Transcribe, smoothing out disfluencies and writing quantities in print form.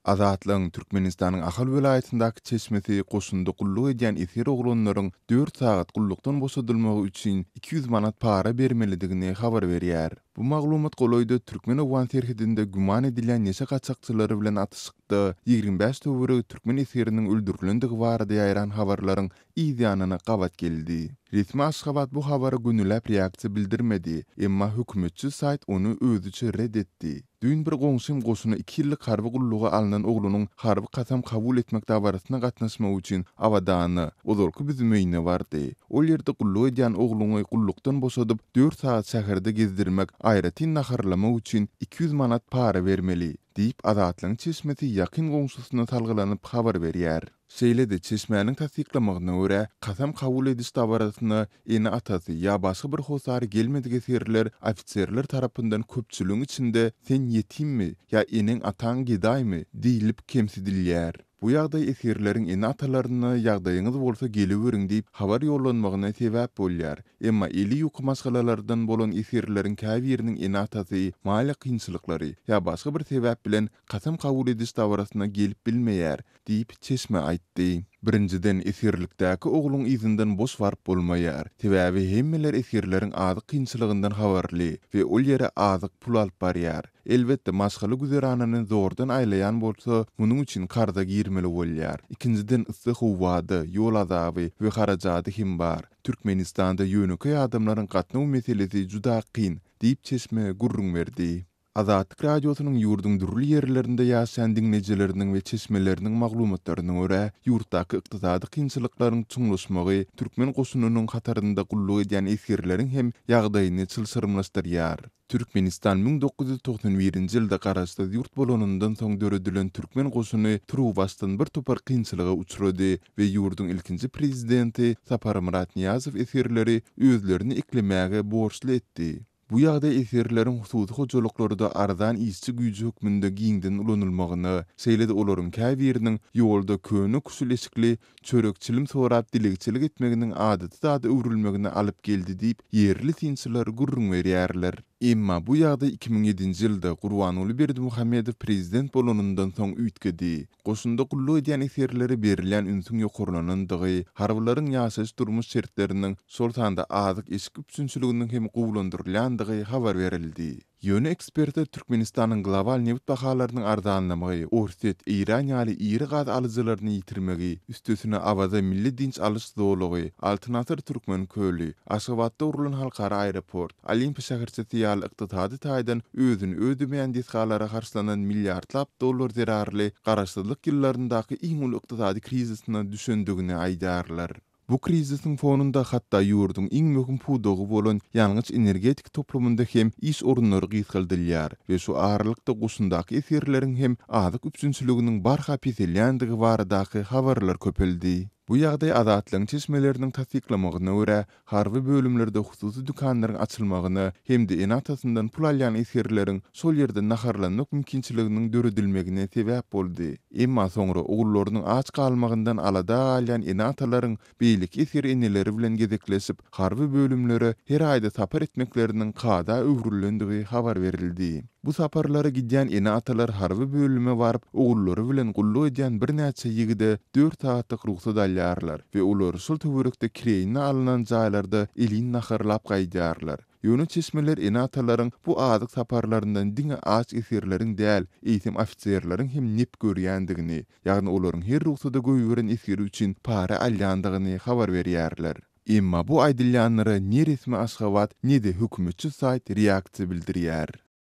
Azatlygyň Türkmenistanyň Ahal welaýatyndaky çeşmesi goşunda gulluk edýän esger oglanlaryň dört sagat gullukdan boşadylmagy üçin 200 manat para bermelidigini habar berýär. Bu maglumat golaýda türkmen-owgan serhedinde güman edilýän neşe gaçakçylary bilen atyşykda 25 töweregi türkmen esgeriniň öldürilendigi barada ýaýran habarlaryň yz ýanyna gabat geldi. Resmi Aşgabat bu habara gönüläp reaksiýa bildirmedi, emma hökümetçi saýt ony özüçe ret etdi. Düýn bir goňşym goşuna iki ýyllyk harby gulluga alnan oglunyň harby kasam kabul etmek dabarasyna gatnaşmak üçin Abadana, ozalky Büzmeýine bardy. Ol ýerde gulluk edýän ogluňy gullukdan boşadyp, dört sagat şäherde gezdirmek, aýratyn naharlamak üçin 200 manat para bermeli, diýip, Azatlygyň çeşmesi ýakyn goňşusyna salgylanyp habar berýär. Şeýle-de, çeşmäniň tassyklamagyna görä, kasam kabul ediş dabarasyna ene-atasy ýa başga bir hossary gelmedik esgerler ofiserler tarapyndan köpçüligiň içinde sen ýetimmi ýa eneň-ataň gedaýmy diýlip kemsidilýär. Bu ýagdaý esgerleriň ene-atalaryna ýagdaýyňyz bolsa geleweriň diýip habar ýollanmagyna sebäp bolýar. Emma eli ýuka maşgalalardan bolan esgerleriň käbiriniň ene-atasy maliýe kynçylyklary ýa başga bir sebäp bilen kasam kabul ediş dabarasyna gelip bilmeýär Diýip, çeşme aýtdy. Birinjiden, esgerlikdäki ogluň yzyndan boş baryp bolmaýar. Sebäbi hemmeler esgerleriň azyk kynçylygyndan habarly we ol ýere azyk pul alyp barýar. Elbetde, maşgala güzeranyny zordan aýlaýan bolsa, munuň üçin karza girmeli bolýar. Ikinjiden, yssy howada, ýol azaby we harajady hem bar. Türkmenistanda ýönekeý adamlaryň gatnaw meselesi juda kyn, diýip, çeşme gürrüň berdi. Azatlyk Radiosynyň ýurduň dürli ýerlerinde ýaşaýan diňleýjileriniň we çeşmeleriniň maglumatlaryna görä, ýurtdaky ykdysady kynçylyklaryň çuňlaşmagy türkmen goşunynyň hatarynda gulluk edýän esgerleriň hem ýagdaýyny çylşyrymlaşdyrýar. Türkmenistan 1991-nji ýylda garaşsyz ýurt bolanyndan soň döredilen türkmen goşuny turuwbaşdan bir topar kynçylyga uçrady we ýurduň ilkinji prezidenti Saparmyrat Nyýazow esgerleri özlerini eklemäge borçly etdi. Bu ýagdaý esgerleriň hususy hojalyklarda arzan işçi güýji hökmünde giňden ulanylmagyna, şeýle-de olaryň käbiriniň ýolda köne-küşül eşikli çörek-çilim sorap dilegçilik etmeginiň adaty zada öwrülmegine alyp geldi diýip, ýerli synçylar gürrüň berýärler. Emma bu ýagdaý 2007-nji ýylda Gurbanguly Berdimuhamedow prezident bolanyndan soň üýtgedi. Goşunda gulluk edýän esgerlere berilýän ünsüň ýokarlanandygy, harbylaryň ýaşaýyş-durmuş şertleriniň, şol sanda azyk-eşik üpjünçiliginiň hem gowulandyrylýandygy habar berildi. Ýöne ekspertler Türkmenistanyň global nebit bahalarynyň arzanlamagy, Orsýet, Eýran ýaly iri gaz alyjylaryny ýitirmegi, üstesine Awaza milli dynç alyş zolagy, Altyn asyr Türkmen köli, Aşgabatda gurlan halkara aeroport, Olimpiýa şäherçesi ýaly ykdysady taýdan özüni ödemeýän desgalara harçlanan milliardlap dollar zerarly garaşsyzlyk ýyllaryndaky iň uly ykdysady krizisine düşendigini aýdýarlar. Bu krizisiň fonunda hatda ýurduň iň möhüm pudagy bolan ýangyç-energetika toplumynda hem iş orunlary gysgaldylýar we şu aralykda goşundaky esgerleriň hem azyk üpjünçiliginiň barha peselýändigi baradaky habarlar köpeldi. Bu ýagdaý Azatlygyň çeşmeleriniň tassyklamagyna görä, harby bölümlerde hususy dükanlaryň açylmagyna hem-de ene-atasyndan pul alýan esgerleriň şol ýerde naharlanmak mümkinçiliginiň döredilmegine sebäp boldy. Emma soňra ogullarynyň aç galmagyndan alada galýan ene-atalaryň beýleki esger eneleri bilen gezekleşip, harby bölümlere her aýda sapar etmekleriniň kada öwrülendigi habar berildi. Bu saparlara gidýän ene-atalar harby bölüme baryp, ogullary bilen gulluk edýän birnäçe ýigide dört sagatlyk rugsat alýarlar we olary şol töwerekde kireýine alnan jaýlarda elin naharlap gaýdýarlar. Ýöne çeşmeler ene-atalaryň bu azyk saparlaryndan diňe aç esgerleriň däl, eýsem ofiserleriň hem nep görýändigini, ýagny olaryň her rugsada goýberen esgeri üçin para alýandygyny habar berýärler. Emma bu aýdylýanlara ne resmi Aşgabat, ne-de hökümetçi saýt reaksiýa bildirýär.